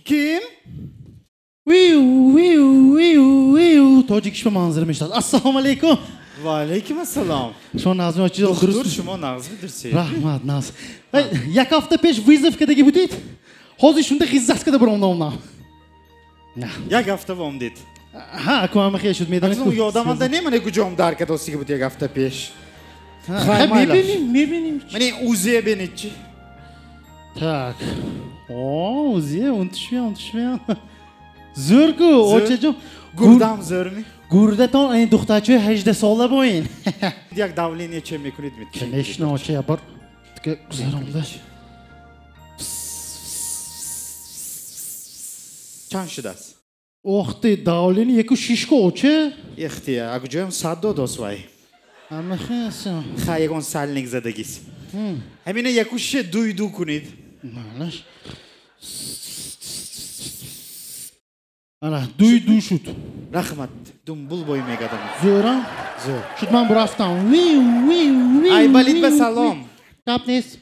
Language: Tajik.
Ким? Виу, виу, виу, виу. Тоҷикиш ба манзира мешинасад. Ассалому алайкум. Ва алайкум ассалом. Шумо нағзми, очаҷон? Духтур, шумо нағзми, дурсед? Раҳмат, нағз. Як ҳафта пеш вызов кардагӣ будед? Ҳозир шунда ғиззат карда баромадам. Як ҳафта вомдед? Ҳа, аку ҳама хел шуд, медонед. Акнун ёдаманда не, мане куҷом дар кадостиги буд як ҳафта пеш. Мебинем, мебинем. Мане УЗИ бинед чи? Так. О, УЗИ, он тушмеям, тушмеям. Зӯр-ку, очаҷон. Гурдам зӯрми? Гурдатон ин духтарчаи 18 сола боин. Як давление че мекунед? Конечно, оча, я бор. Гузаромда. Чанд шудааст? Ох ты, давление яку шишко, оча. Ихтия, а куҷоям сад додос вай? Амахаса. Ха, ягон сальник задагис. Ҳамина яку шише дуй-ду кунед. Малаш. Ана, дуй-ду шуд. Раҳмат, думбул бой мегадам. Зӯрам? Зӯр. Шуд, ман бурафтам. Виу, виу, виу. Ай, балид ба салом. Гап нест.